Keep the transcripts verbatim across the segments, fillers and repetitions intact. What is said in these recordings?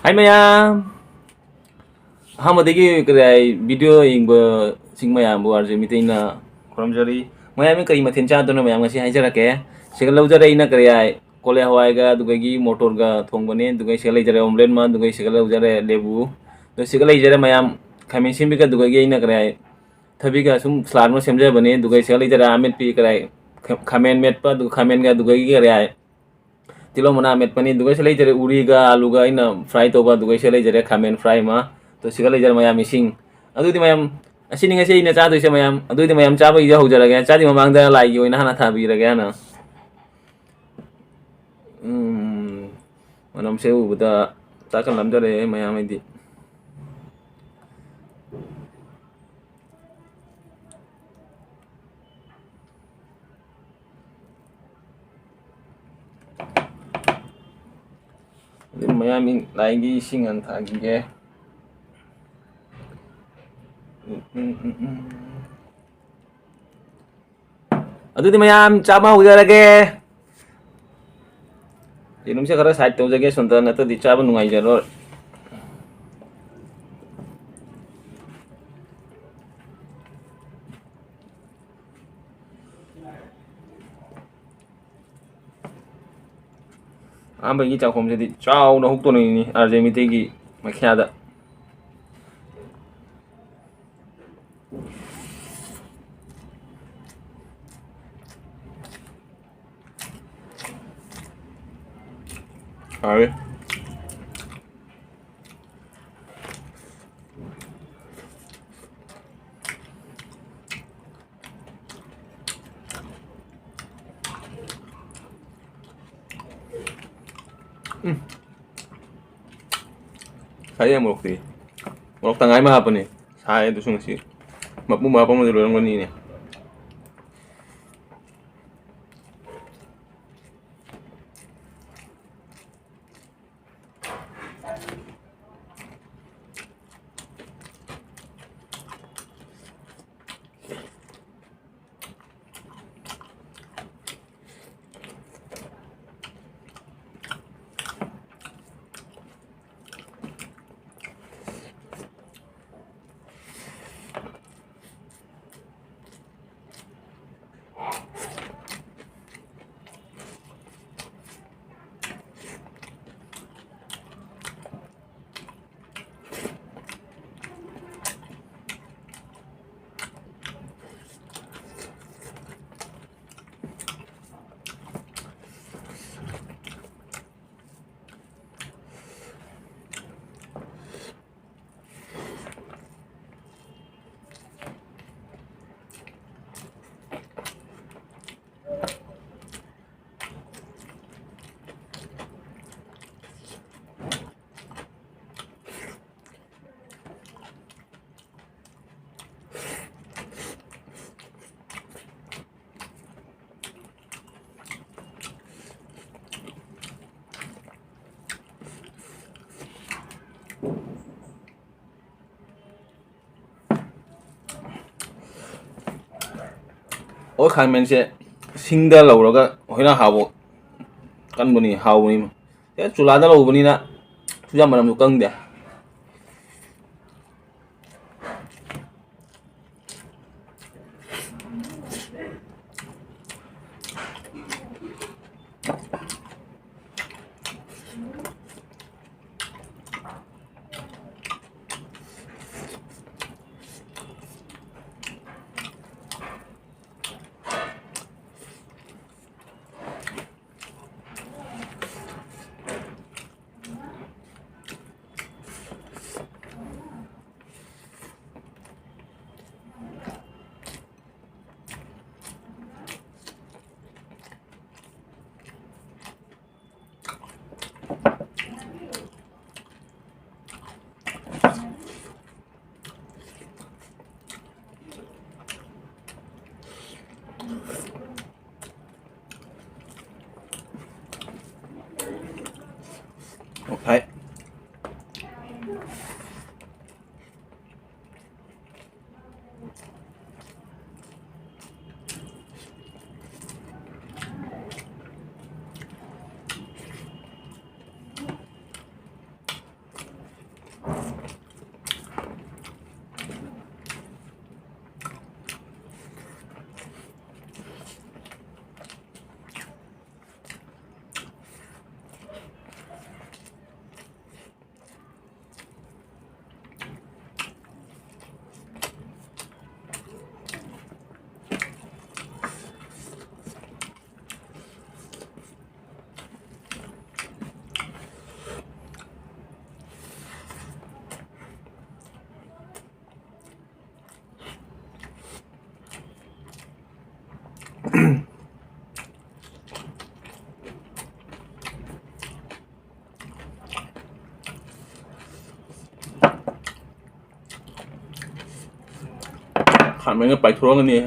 ꯍꯥꯏ ꯃꯌꯥꯝ, ꯑꯍꯥꯟꯕꯗꯒꯤ ꯀꯔꯤ ꯍꯥꯏ, ꯚꯤꯗꯤꯑꯣ ꯌꯦꯡꯕꯁꯤꯡ ꯃꯌꯥꯝꯕꯨ ꯑꯥꯔ ꯖꯦ ꯃꯤꯇꯩꯅ ꯈꯨꯔꯨꯝꯖꯔꯤ꯫ ꯃꯌꯥꯝꯅ ꯀꯔꯤ ꯃꯊꯦꯜ ꯆꯥꯗꯣꯏꯅꯣ, ꯃꯌꯥꯝ ꯉꯁꯤ ꯍꯥꯏꯖꯔꯛꯀꯦ꯫ ꯁꯤꯒ ꯂꯧꯖꯔꯦ ꯑꯩꯅ ꯀꯔꯤ ꯍꯥꯏ, ꯀꯣꯂꯤ ꯍꯋꯥꯏꯒ ꯑꯗꯨꯗꯒꯤ ꯃꯣꯇꯣꯔꯒ ꯊꯣꯡꯕꯅꯦ꯫ ꯑꯗꯨꯒ ꯁꯤꯒ ꯂꯩꯖꯔꯦ ꯑꯣꯝꯂꯦꯠ ꯑꯃ, ꯑꯗꯨꯒ ꯁꯤꯒ ꯂꯧꯖꯔꯦ ꯂꯦꯕꯨ꯫ ꯑꯗꯨꯒ ꯁꯤꯒ ꯂꯩꯖꯔꯦ ꯃꯌꯥꯝ ꯈꯥꯃꯦꯟ ꯁꯤꯟꯕꯤꯒ, ꯑꯗꯨꯗꯒꯤ ꯑꯩꯅ ꯀꯔꯤ ꯍꯥꯏ, ꯊꯕꯤꯒ ꯁꯨꯝ ꯁꯂꯥꯗ ꯑꯃ ꯁꯦꯝꯖꯕꯅꯦ꯫ ꯑꯗꯨꯒ ꯁꯤꯒ ꯂꯩꯖꯔꯦ ꯑꯃꯦꯠꯄꯤ ꯀꯔꯤ ꯍꯥꯏ, ꯈꯥ-, ꯈꯥꯃꯦꯟ ꯃꯦꯠꯄ, ꯑꯗꯨꯒ ꯈꯥꯃꯦꯟꯒ ꯑꯗꯨꯗꯒꯤ ꯀꯔꯤ ꯍꯥꯏ, ꯇꯤꯜꯍꯧ ꯃꯅꯥ ꯃꯦꯠꯄꯅꯤ꯫ ꯑꯗꯨꯒ ꯁꯤ ꯂꯩꯖꯔꯦ ꯎꯔꯤꯒ ꯑꯂꯨꯒ ꯑꯩꯅ ꯐ꯭ꯔꯥꯏ ꯇꯧꯕ꯫ ꯑꯗꯨꯒ ꯁꯤ ꯂꯩꯖꯔꯦ ꯈꯥꯃꯦꯟ ꯐ꯭ꯔꯥꯏ ꯑꯃ꯫ ꯑꯗꯨ ꯁꯤꯒ ꯂꯩꯖꯔꯦ ꯃꯌꯥꯝ ꯏꯁꯤꯡ꯫ ꯑꯗꯨꯗꯤ ꯃꯌꯥꯝ, ꯑꯁꯤꯅꯤ ꯉꯁꯤ ꯑꯩꯅ ꯆꯥꯗꯣꯏꯁꯦ ꯃꯌꯥꯝ꯫ ꯑꯗꯨꯗꯤ ꯃꯌꯥꯝ ꯆꯥꯕꯒꯤꯁꯦ ꯍꯧꯖꯔꯒꯦ꯫ ꯆꯥꯗ꯭ꯔꯤ ꯃꯃꯥꯡꯗ ꯂꯥꯏꯒꯤ ꯑꯣꯏꯅ ꯍꯥꯟꯅ ꯊꯥꯕꯤꯔꯒꯦ ꯍꯥꯟꯅ꯫ ꯎꯝ, ꯃꯅꯝꯁꯦ ꯎꯕꯗ ꯆꯥꯛꯀ ꯂꯥꯝꯖꯔꯛꯑꯦ ꯃꯌꯥꯝ ꯑꯩꯗꯤ꯫ ꯑꯗꯨ ꯃꯌꯥꯝ ꯂꯥꯏꯒꯤ ꯏꯁꯤꯡ ꯍꯥꯟꯅ ꯊꯥꯈꯤꯒꯦ꯫ ꯎꯝ, ꯎꯝ, ꯎꯝ, ꯎꯝ꯫ ꯑꯗꯨꯗꯤ ꯃꯌꯥꯝ ꯆꯥꯕ ꯍꯧꯖꯔꯒꯦ꯫ ꯌꯦꯔꯨꯝꯁꯦ ꯈꯔ ꯁꯥꯏꯠ ꯇꯧꯖꯒꯦ ꯁꯣꯝꯗ, ꯅꯠꯇ꯭ꯔꯗꯤ ꯆꯥꯕ ꯅꯨꯡꯉꯥꯏꯖꯔꯣꯏ꯫ ꯑꯍꯥꯟꯕꯒꯤ ꯆꯥꯛꯈꯨꯝꯁꯤꯗꯤ ꯆꯥꯎꯅ ꯍꯨꯛꯇꯣꯛꯅꯤꯡꯉꯤ ꯑꯥꯔ ꯖꯦ ꯃꯤꯇꯩꯒꯤ ꯃꯈ꯭ꯌꯥꯗ꯫ ꯍꯥꯎꯋꯤ꯫ ꯎꯝ꯫ ꯁꯥꯏꯌꯦ ꯃꯣꯔꯣꯛꯇꯤ꯫ ꯃꯣꯔꯣꯛ ꯇꯪꯈꯥꯏ ꯑꯃ ꯍꯥꯞꯄꯅꯤ꯫ ꯁꯥꯏ ꯑꯗꯨꯁꯨ ꯉꯁꯤ꯫ ꯃꯄꯨꯝ ꯍꯥꯞꯄꯝꯃꯗꯤ ꯂꯣꯏꯔꯝꯒꯅꯤꯅꯦ꯫ ꯑꯣ, ꯈꯥꯃꯦꯟꯁꯦ ꯁꯤꯡꯗ ꯂꯧꯔꯒ ꯍꯣꯏꯅ ꯍꯥꯎꯕ ꯀꯟꯕꯅꯤ, ꯍꯥꯎꯕꯅꯤ꯫ ꯑꯦ, ꯆꯨꯂꯥꯗ ꯂꯧꯕꯅꯤꯅ ꯆꯨꯖꯥꯛ ꯃꯅꯝꯁꯨ ꯀꯪꯗꯦ꯫ Okay. ꯈꯥꯃꯦꯟꯒ ꯄꯥꯏꯊꯣꯔꯛꯑꯅꯤ꯫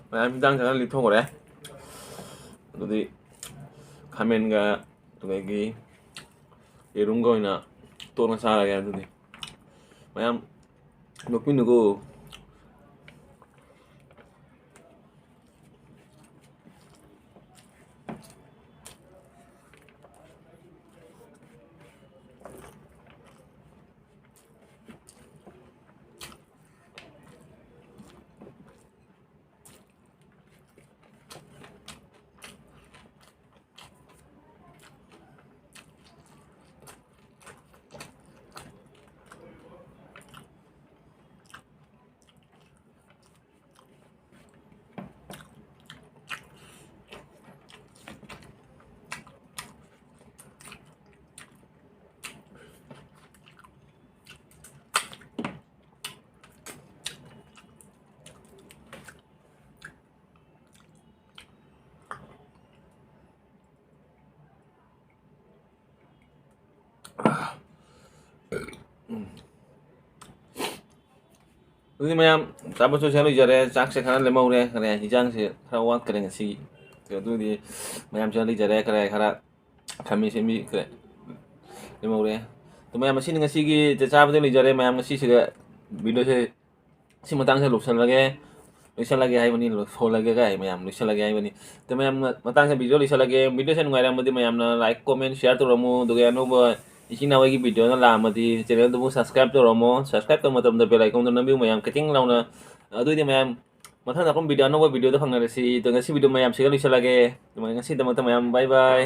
ꯃꯌꯥꯝ ꯍꯤꯟꯖꯥꯡ ꯆꯥꯅ ꯂꯤꯊꯣꯛꯈ꯭ꯔꯦ꯫ ꯑꯗꯨꯗꯤ ꯈꯥꯃꯦꯟꯒ ꯑꯗꯨꯗꯒꯤ ꯌꯦꯔꯨꯝꯒ ꯑꯣꯏꯅ ꯇꯣꯠꯅ ꯆꯥꯔꯒꯦ꯫ ꯑꯗꯨꯗꯤ ꯃꯌꯥꯝ ꯅꯣꯛꯄꯤꯅꯨꯀꯣ꯫ ꯑꯗꯨꯗꯤ ꯃꯌꯥꯝ, ꯆꯥꯕ ꯆꯣꯁꯦ ꯂꯣꯏꯖꯔꯦ, ꯆꯥꯛꯁꯦ ꯈꯔ ꯂꯦꯝꯍꯧꯔꯦ, ꯈꯔ ꯍꯤꯟꯖꯥꯡꯁꯦ ꯈꯔ ꯋꯥꯠꯈꯔꯦ ꯉꯁꯤꯒꯤ꯫ ꯑꯗꯨꯗꯤ ꯃꯌꯥꯝꯁꯦ ꯂꯩꯖꯔꯦ, ꯈꯔ ꯈꯔ ꯈꯥꯃꯦꯟ ꯁꯦꯝꯕꯤ ꯈꯔ ꯂꯦꯝꯍꯧꯔꯦ꯫ ꯑꯗꯨ ꯃꯌꯥꯝ, ꯑꯁꯤꯅꯤ ꯉꯁꯤꯒꯤ ꯆꯥꯕꯗ ꯂꯩꯖꯔꯦ꯫ ꯃꯌꯥꯝ, ꯉꯁꯤꯁꯤꯒ ꯚꯤꯗꯤꯑꯣꯁꯦ ꯁꯤ ꯃꯇꯥꯡꯁꯦ ꯂꯣꯏꯁꯤꯜꯂꯒꯦ, ꯂꯣꯏꯁꯤꯜꯂꯒꯦ ꯍꯥꯏꯕꯅꯤ, ꯂꯣꯏꯁꯤꯜꯂꯒꯦ ꯀꯥꯏ ꯃꯌꯥꯝ, ꯂꯣꯏꯁꯤꯜꯂꯒꯦ ꯍꯥꯏꯕꯅꯤ꯫ ꯑꯗꯨ ꯃꯌꯥꯝ, ꯃꯇꯥꯡꯁꯦ ꯚꯤꯗꯤꯑꯣ ꯂꯣꯏꯁꯤꯜꯂꯒꯦ꯫ ꯚꯤꯗꯤꯑꯣꯁꯦ ꯅꯨꯡꯉꯥꯏꯔꯝꯃꯗꯤ ꯃꯌꯥꯝꯅ like, comment, share ꯇꯧꯔꯝꯃꯨ꯫ ꯑꯗꯨꯒ ꯑꯅꯧꯕ ꯏꯆꯤꯟ ꯏꯅꯥꯎ ꯑꯩꯒꯤ ꯚꯤꯗꯤꯑꯣꯅ ꯂꯥꯛꯑꯝꯃꯗꯤ ꯆꯦꯅꯦꯜꯗꯨꯕꯨ subscribe ꯇꯧꯔꯝꯃꯣ꯫ Subscribe ꯇꯧꯕ ꯃꯇꯝꯗ bell icon ꯗꯨ ꯅꯝꯕꯤꯌꯨ ꯃꯌꯥꯝ, ꯈꯤꯇꯪ ꯂꯥꯎꯅ꯫ ꯑꯗꯨꯑꯣꯏꯗꯤ ꯃꯌꯥꯝ, ꯃꯊꯪꯗ ꯑꯃꯨꯛ ꯚꯤꯗꯤꯑꯣ, ꯑꯅꯧꯕ ꯚꯤꯗꯤꯑꯣꯗ ꯐꯪꯅꯔꯁꯤ꯫ ꯑꯗꯣ ꯉꯁꯤ ꯚꯤꯗꯤꯑꯣ ꯃꯌꯥꯝ ꯁꯤꯒ ꯂꯣꯏꯁꯤꯜꯂꯒꯦ꯫ ꯑꯗꯨꯃꯥꯏꯅ ꯉꯁꯤꯗꯃꯛꯇ ꯃꯌꯥꯝ bye bye꯫